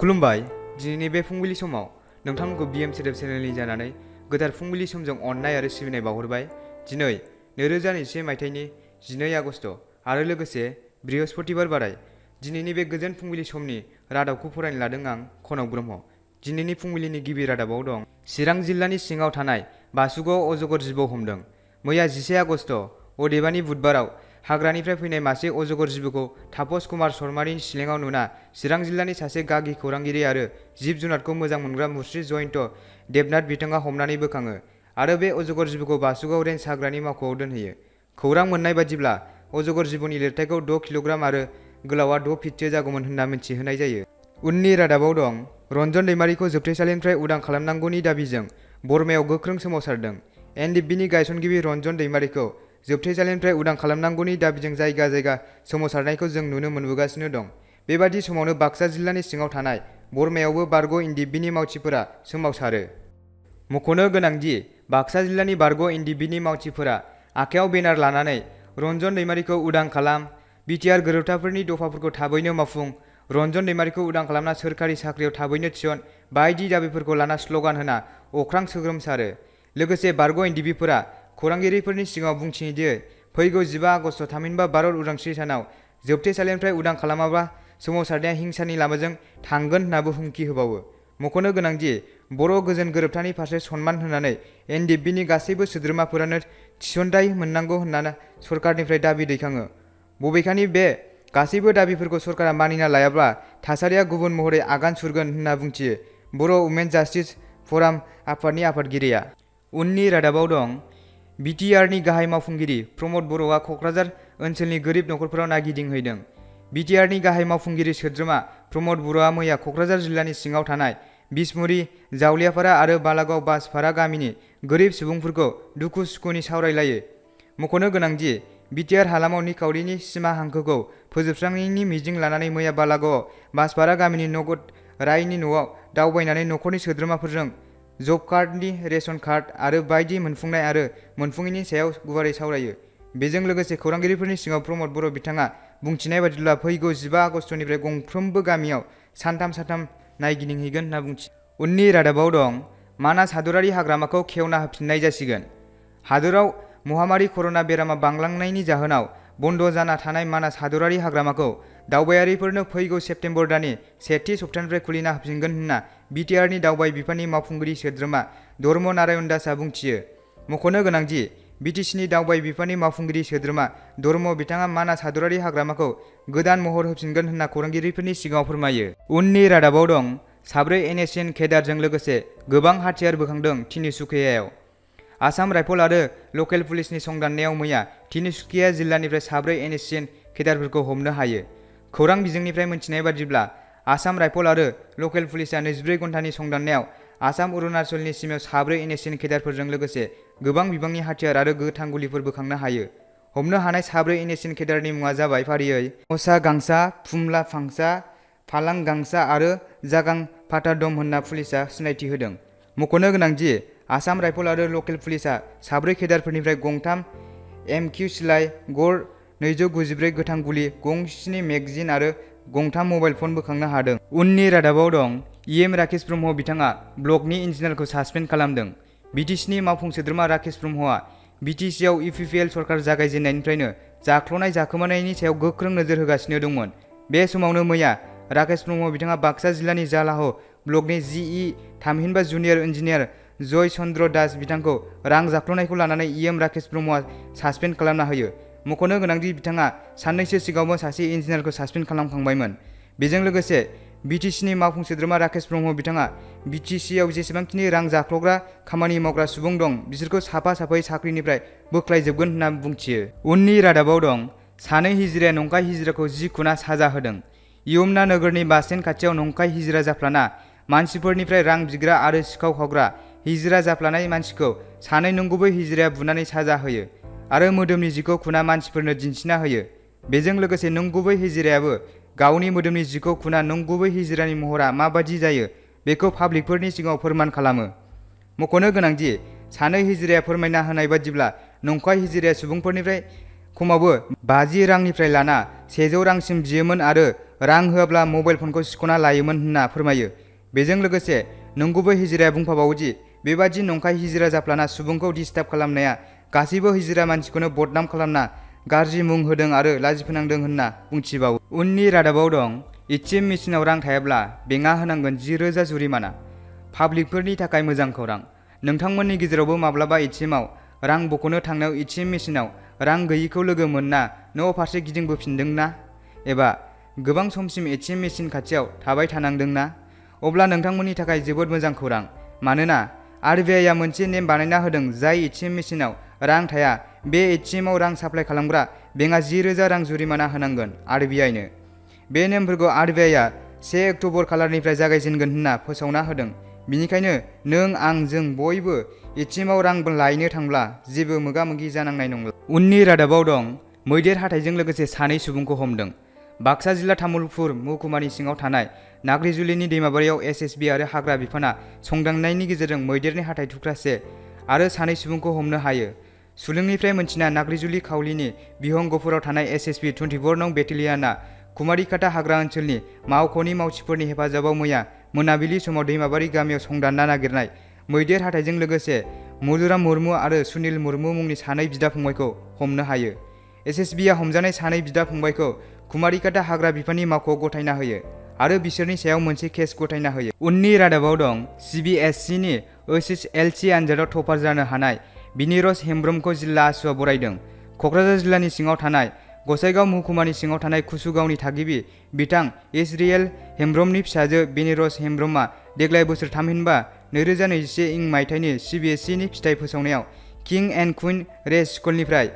खुलुमबाय। दिनैनि बे फुंबिलि समाव नोंथांमोनखौ BM सोदोब चेनेलनि जानानै गोदान फुंबिलि समजों अननाय आरो सिबिनाय बावहरबाय। दिनै 2021 मायथाइनि 12 आगस्ट आरो लोगोसे बृहस्पतिबार बाराय। दिनैनि बे गोजोन फुंबिलि समनि रादाबखौ फरायनो लादों आं खनक ब्रह्म। दिनैनि फुंबिलिनि गिबि रादाबाव दं चिरां जिल्लानि सिङाव थानाय बासुगावआव अजगर जिबौ हमदों। मैया 11 आगस्ट अदेबानि बुधबाराव हाग्रानिफ्राय फैनाय मासे अजगर जिबौखौ तापस कुमार शर्मानि सिलेङाव नुना चिरां जिल्लानि सासे गागि खौरांगिरि आरो जिब जुनारखौ मोजां मोनग्रा मुस्रि जयन्त देबनाथ बिथाङा हमनानै बोखाङो आरो बे अजगर जिबौखौ बासुगाव रेन्ज हाग्रानि मावख'आव दोनहैयो। खौरां मोननाय बादिब्ला अजगर जिबौनि लिरथायखौ 6 किल'ग्राम आरो गोलावा 6 फिटसो जागौमोन होनना मिथिहोनाय जायो। उननि रादाबाव दं रन्जन दैमारिखौ जोबथेसालिनिफ्राय उदां खालामनांगौनि दाबिजों बरमायाव गोख्रों सोमावसारदों। NDBनि गायसनगिरि रन्जन दैमारिखौ जोबथेसालिनिफ्राय उदां खालामनांगौनि दाबिजों जायगा जायगा सोमावसारनायखौ जों नुनो मोनबोगासिनो दं। बेबादि समावनो बाक्सा जिल्लानि सिङाव थानाय बरमायावबो बारग' NDBनि मावथिफोरा सोमावसारो। मख'नो गोनांदि बाक्सा जिल्लानि बारग' NDBनि मावथिफोरा आखायाव बेनार लानानै रन्जन दैमारिखौ उदां खालाम, बिटिआर गोरोबथाफोरनि दफाफोरखौ थाबैनो मावफुं, रन्जन दैमारिखौ उदां खालामना सोरखारि साख्रियाव थाबैनो थिसन बायदि दाबिफोरखौ लाना स्लगान होना अख्रां सोगोमसारो। लोगोसे बारग' NDBफोरा खौरांगिरिफोरनि सिगाङाव बुंथियोदि फैगौ 15 आगस्ट थामहिनबा भारत उदांस्रि सानाव जोबथेसालिनिफ्राय उदां खालामाब्ला सोमावसारनाया हिंसानि लामाजों थांगोन होननाबो हुमखि होबावो। मख'नो गोनांदि बर' गोजोन गोरोबथानि फारसे सनमान होनानै NDBनि गासैबो सोद्रोमाफोरानो थिसनथाइ मोननांगौ होनना सरकारनिफ्राय दाबि दैखाङो। बबेखानि बे गासैबो दाबिफोरखौ सरकारा मानिना लायाब्ला थासारिया गुबुन महरै आगान सुरगोन होनना बुंथियो बर' उमेन जास्टिस फराम आफादनि आफादगिरिया। उननि रादाबाव दं बिटिआरनि गाहाय मावफुंगिरि प्रमद बर'आ क'क्राझार ओनसोलनि गोरिब नखरफोराव नागिदिंहैदों। बिटिआरनि गाहाय मावफुंगिरि सोद्रोमा प्रमद बर'आ मैया क'क्राझार जिल्लानि सिङाव थानाय बिसमुरि, जावलियापारा आरो बालागाव बासपारा गामिनि गोरिब सुबुंफोरखौ दुखु सुखुनि सावरायलायो। मख'नो गोनांदि बिटिआर हालामाव निखावरिनि सिमा हांखोखौ फोजोबस्रांनायनि मिजिं लानानै मैया बालागावआव बासपारा गामिनि नगद रायनि न'आव दावबायनानै नखरनि सोद्रोमाफोरजों जब कार्डनि रेशन कार्ड आरो बायदि मोनफुंनाय आरो मोनफुङैनि सायाव गुवारै सावरायो। बेजों लोगोसे खौरांगिरिफोरनि सिगाङाव प्रमद बर' बिथाङा बुंथिनाय बादिब्ला फैगौ 15 आगस्टनिफ्राय गंफ्रोमबो गामियाव सानथाम नायगिदिंहैगोन होनना बुंथियो। उननि रादाबाव दं मानास हादरारि हाग्रामाखौ खेवना होफिननाय जासिगोन। हादोराव महामारि कर'ना बेरामा बांलांनायनि जाहोनाव बन्द जाना थानाय मानास हादरारि हाग्रामाखौ दावबायारिफोरनो फैगौ सेप्तेम्बर दाननि सेथि सप्तानिफ्राय खुलिना होफिनगोन होनना बिटिआरनि दावबाय बिफाननि मावफुंगिरि सोद्रोमा धर्म नारायण दासआ बुंथियो। मख'नो गोनांदि बिटिसिनि दावबाय बिफाननि मावफुंगिरि सोद्रोमा धर्म बिथाङा मानास हादरारि हाग्रामाखौ गोदान महर होफिनगोन होनना खौरांगिरिफोरनि सिगाङाव फोरमायो। उननि रादाबाव दं 4 NSCN केडारजों लोगोसे गोबां हाथियार बोखांदों तिनिसुकियायाव। आसाम राइफल आरो लकेल पुलिसनि संदाननायाव मैया तिनिसुकिया जिल्लानिफ्राय 4 NSCN केडारफोरखौ हमनो हायो। खौरां बिजोंनिफ्राय मिथिनाय बादिब्ला आसाम राइफल आरो लकेल पुलिसआ 24 घन्टानि संदाननायाव आसाम अरुणाचलनि सिमायाव 4 NSCN केडारफोरजों लोगोसे गोबां बिबांनि हाथियार आरो गोथां गुलिफोर बोखांनो हायो। हमनो हानाय 4 NSCN केडारनि मुङा जाबाय फारियै मसा गांसा, फुमला फांसा, फालां गांसा आरो जागां फाथादम होनना पुलिसआ सिनायथि होदों। मख'नो गोनांदि आसाम राइफल आरो लकेल पुलिसआ 4 केडारफोरनिफ्राय गंथाम MQ सिलाइ, गड़ 294 गोथां गुलि, 7 मेगजिन आरो 3 मबाइल फन बोखांनो हादों। उननि रादाबाव दं EM राकेश ब्रह्म बिथाङा ब्लकनि इन्जिनियारखौ सासपेन्ड खालामदों। बिटिसिनि मावफुं सोद्रोमा राकेश ब्रह्मआ बिटिसिआव UPPL सरकार जागायजेननायनिफ्रायनो जाख्ल'नाय जाखोमानायनि सायाव गोख्रों नोजोर होगासिनो दंमोन। बे समावनो मैया राकेश ब्रह्म बिथाङा बाक्सा जिल्लानि जालाह ब्लकनि GE थामहिनबा जुनियर इन्जिनियार जय चन्द्र दास बिथांखौ रां जाख्ल'नायखौ लानानै EM राकेश ब्रह्मआ सासपेन्ड खालामना होयो। मख'नो गोनांदि बिथाङा साननैसो सिगाङावबो सासे इन्जिनियारखौ सासपेन्ड खालामखांबायमोन। बेजों लोगोसे बिटिसिनि मावफुं सोद्रोमा राकेश ब्रह्म बिथाङा बिटिसिआव जेसेबांखिनि रां जाख्ल'ग्रा खामानि मावग्रा सुबुं दं बिसोरखौ साफायै साख्रिनिफ्राय बोख्लायजोबगोन होनना बुंथियो। उननि रादाबाव दं सानै हिजड़ाया नंखाय हिजड़ाखौ 10 गुना साजा होदों। यमुना नोगोरनि बासस्टेन्ड खाथियाव नंखाय हिजड़ा जाफ्लाना मानसिफोरनिफ्राय रां बिग्रा आरो सिखाव खावग्रा हिजड़ा जाफ्लानाय मानसिखौ सानै नंगुबै हिजड़ाया बुनानै साजा होयो आरो मोदोमनि जिखौ खुना मानसिफोरनो दिन्थिना होयो। बेजों लोगोसे नंगुबै हिजड़ायाबो गावनि मोदोमनि जिखौ खुना नंगुबै हिजड़ानि महरा माबादि जायो बेखौ पाब्लिकफोरनि सिगाङाव फोरमान खालामो। मख'नो गोनांदि सानै हिजड़ाया फोरमायना होनाय बादिब्ला नंखाय हिजड़ाया सुबुंफोरनिफ्राय खमावबो 50 रांनिफ्राय लाना 100 रांसिम बियोमोन आरो रां होआब्ला मबाइल फनखौ सिख'ना लायोमोन होनना फोरमायो। बेजों लोगोसे नंगुबै हिजिराया बुंफाबावोदि बेबादि नंखाय हिजिरा जाफ्लाना सुबुंखौ डिस्टार्ब खालामनाया गासैबो हिजिरा मानसिखौनो बदनाम खालामना गाज्रि मुं होदों आरो लाजिफोनांदों होनना बुंथिबावो। उननि रादाबाव दं, एटिएम मेसिनाव रां थायाब्ला बेंकआ होनांगोन 10,000 जुरिमाना। पाब्लिकफोरनि थाखाय मोजां खौरां। नोंथांमोननि गेजेरावबो माब्लाबा एटिएमआव रां बख'नो थांनायाव एटिएम मेसिनाव रां गैयिखौ लोगो मोनना न' फारसे गिदिंबोफिनदोंना? एबा गोबां समसिम एटिएम मेसिन खाथियाव थाबाय थानांदोंना? अब्ला नोंथांमोननि थाखाय जोबोद मोजां खौरां। मानोना आरबिआइआ मोनसे नेम बानायना होदों जाय एटिएम मेसिनाव रां थाया बे एटिएमआव रां साप्लाइ खालामग्रा बेंकआ 10,000 रां जुरिमाना होनांगोन आरबिआइनो। बे नेमफोरखौ आरबिआइआ 1 अक्ट'बर खालारनिफ्राय जागायजेनगोन होनना फोसावना होदों। बिनिखायनो नों आं जों बयबो एटिएमआव रां लायनो थांब्ला जेबो मोगा-मोगि जानांनाय नंला। उननि रादाबाव दं, मैदेर हाथाइजों लोगोसे 2 सुबुंखौ हमदों। बाक्सा जिल्ला तामुलपुर महकुमानि सिङाव थानाय नाग्रिजुलिनि दैमाबारियाव एसएसबि आरो हाग्रा बिफाना संदांनायनि गेजेरजों मैदेरनि हाथाइ थुख्रासे आरो 2 सुबुंखौ हमनो हायो। सुलुंनिफ्राय मोनथिना नाग्रिजुलि खावलिनि बिहंगपुराव थानाय एसएसबि 24 नं बेटेलियानआ कुमारिकाटा हाग्रा ओनसोलनि मावख'नि मावथिफोरनि हेफाजाबाव मैया मोनाबिलि समाव दैमाबारि गामियाव संदानना नागिरनाय मैदेर हाथाइजों लोगोसे मधुराम मुर्मु आरो सुनिल मुर्मु मुंनि 2 बिदा-फंबायखौ हमनो हायो। एसएसबिआ हमजानाय 2 बिदा-फंबायखौ कुमारिकाटा हाग्रा बिफाननि मावख'आव गथायना होयो आरो बिसोरनि सायाव मोनसे केस गथायना होयो। उननि रादाबाव दं, सिबिएसइनि एसएसएलसि आनजादाव टपार जानो हानाय बिनिरज हेम्ब्रमखौ जिल्ला आसुआ बरायदों। क'क्राझार जिल्लानि सिङाव थानाय गसाइगाव महकुमानि सिङाव थानाय कुसुगावनि थागिबि बिथां इजरियेल हेम्ब्रमनि फिसाजो बेनिरज हेम्ब्रमआ देग्लाय बोसोर थामहिनबा 2021 इं मायथाइनि सिबिएसइनि फिथाइ फोसावनायाव किं एन्ड कुइन रेस स्कुलनिफ्राय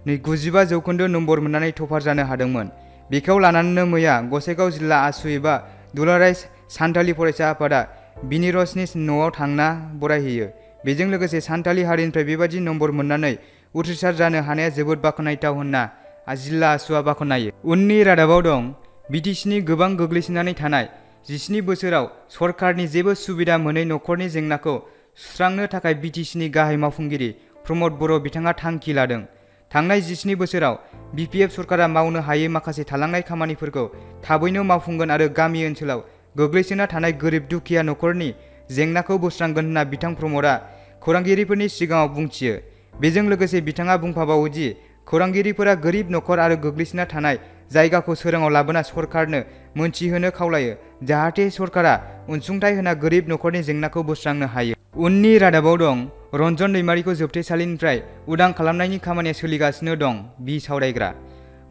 95% नम्बर मोननानै टपार जानो हादोंमोन। बेखौ लानानैनो मैया गसाइगाव जिल्ला आसु एबा दुलाराय सान्थालि फरायसा आफादा बिनिरजनि न'आव थांना बरायहैयो। बेजों लोगोसे सान्थालि हारिनिफ्राय बेबादि नम्बर मोननानै उथ्रिसार जानो हानाया जोबोद बाख्नायथाव होनना जिल्ला आसुआ बाख्नायो। उननि रादाबाव दं, बिटिसिनि गोबां गोग्लैसोनानै थानाय 17 बोसोराव सरकारनि जेबो सुबिदा मोनै न'खरनि जेंनाखौ सुस्रांनो थाखाय बिटिसिनि गाहाय मावफुंगिरि प्रमद बर' बिथाङा थांखि लादों। थांनाय 17 बोसोराव बिपिएफ सरकारा मावनो हायै माखासे थालांनाय खामानिफोरखौ थाबैनो मावफुंगोन आरो गामि ओनसोलाव गोग्लैसोना थानाय गोरिब दुखिया न'खरनि जेंनाखौ बोस्रांगोन होनना बिथां प्रमदआ खौरांगिरिफोरनि सिगाङाव बुंथियो। बेजों लोगोसे बिथाङा बुंफाबावोदि खौरांगिरिफोरा गोरिब न'खर आरो गोग्लैसोना थानाय जायगाखौ सोराङाव लाबोना सरकारनो मोनथिहोनो खावलायो जाहाथे सरकारा अनसुंथाइ होना गोरिब न'खरनि जेंनाखौ बोस्रांनो हायो। उननि रादाबाव दं, रन्जन दैमारिखौ जोबथेसालिनिफ्राय उदां खालामनायनि खामानिया सोलिगासिनो दं बि सावरायग्रा।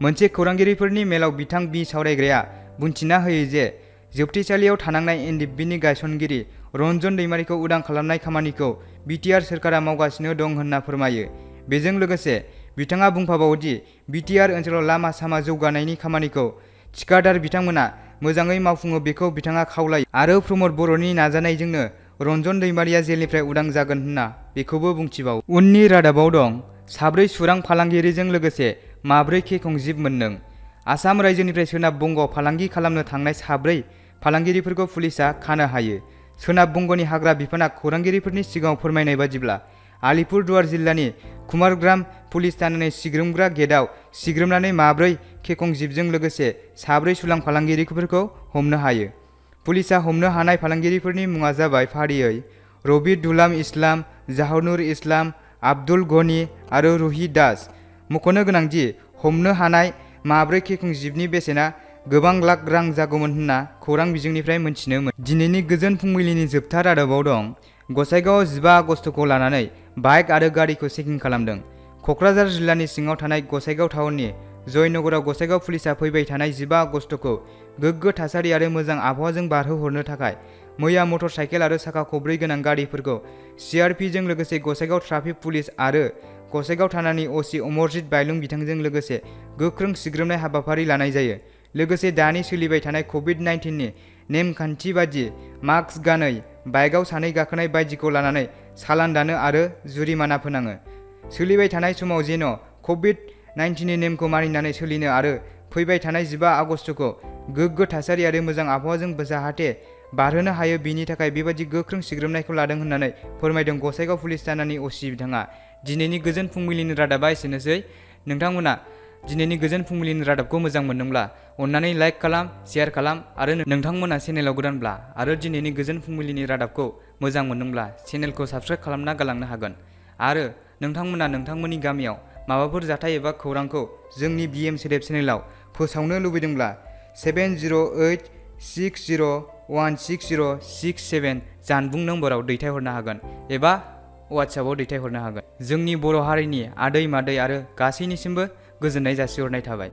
मोनसे खौरांगिरिफोरनि मेलाव बिथां बि सावरायग्राया बुंथिना होयो जे जोबथेसालियाव थानांनाय एनडिएफबिनि गायसनगिरि रन्जन दैमारिखौ उदां खालामनाय खामानिखौ बिटिआर सोरखारा मावगासिनो दं होनना फोरमायो। बेजों लोगोसे बिथाङा बुंफाबावोदि बिटिआर ओनसोलाव लामा सामा जौगानायनि खामानिखौ थिकादार बिथांमोना मोजाङै मावफुङो बेखौ बिथाङा खावलायो आरो प्रमद बर'नि नाजानायजोंनो रन्जन दैमारिया जेलनिफ्राय उदां जागोन होनना बेखौबो बुंथिबावो। उननि रादाबाव दं, 4 सुरां फालांगिरिजों लोगोसे 4 केकं जिब मोनदों। आसाम रायजोनिफ्राय सोनाब बंग फालांगि खालामनो थांनाय 4 फालांगिरिफोरखौ पुलिसआ खानो हायो। सोनाब बंगनि हाग्रा बिफाना खौरांगिरिफोरनि सिगाङाव फोरमायनाय बादिब्ला आलिपुरदुवार जिल्लानि कुमारग्राम पुलिस थानानि सिग्रोमग्रा गेटआव सिग्रोमनानै 4 केकं जिबजों लोगोसे 4 सुलां फालांगिरिफोरखौ हमनो हायो। पुलिसआ हमनो हानाय फालांगिरिफोरनि मुङा जाबाय फारियै रबिदुलाम इस्लाम, जाहनुर इस्लाम, आब्दुल गनि आरो रुहि दास। मख'नो गोनांदि हमनो हानाय 4 केकं जिबनि बेसेना गोबां लाख रां जागौमोन होनना खौरां बिजोंनिफ्राय मोनथिनो मोनो। दिनैनि गोजोन फुंबिलिनि जोबथा रादाबाव दं, गसाइगावआव 15 आगस्तखौ लानानै बाइक आरो गारिखौ चेकिं खालामदों। क'क्राझार जिल्लानि सिङाव थानाय गसाइगाव टाउननि जयनगराव गसाइगाव पुलिसआ फैबाय थानाय 15 आगस्तखौ गोग्गो थासारि आरो मोजां आबहावाजों बारहोहरनो थाखाय मैया मटर साइकेल आरो साखा खब्रै गोनां गारिफोरखौ सिआरपिजों लोगोसे गसाइगाव ट्राफिक पुलिस आरो गसाइगाव थानानि असि अमरजित बायलुं बिथांजों लोगोसे गोख्रों सिग्रोमनाय हाबाफारि लानाय जायो। लोगोसे दानि सोलिबाय थानाय कभिड-19नि नेमखान्थि बादि मास्क गानै बाइकआव 2 गाखोनाय बायदिखौ लानानै चालान दानो आरो जुरिमाना फोनाङो। सोलिबाय थानाय समाव जेन' कभिड-19नि नेमखौ मानिनानै सोलिनो आरो फैबाय थानाय 15 आगस्तखौ गोग्गो थासारि आरो मोजां आबहावाजों जाहाथे बारहोनो हायो बेनि थाखाय बेबादि गोख्रों सिग्रोमनायखौ लादों होननानै फोरमायदों गसाइगाव पुलिस थानानि असि बिथाङा। दिनैनि गोजोन फुंबिलिनि रादाबा एसेनोसै। नोंथांमोना दिनैनि गोजोन फुंबिलिनि रादाबखौ मोजां मोनदोंब्ला अन्नानै लाइक खालाम, शेयार खालाम आरो नोंथांमोना चेनेलाव गोदानब्ला आरो दिनैनि गोजोन फुंबिलिनि रादाबखौ मोजां मोनदोंब्ला चेनेलखौ साबस्क्राइब खालामना गालांनो हागोन। आरो नोंथांमोना नोंथांमोननि गामियाव माबाफोर जाथाय एबा खौरांखौ जोंनि BM सोदोब चेनेलाव फोसावनो लुबैदोंब्ला 7086016067 जानबुं नम्बराव दैथायहरनो हागोन एबा WhatsAppआव दैथायहरनो हागोन। जोंनि बर' हारिनि आदै मादै आरो गासैनिसिमबो गोजोननाय जासिहरनाय थाबाय।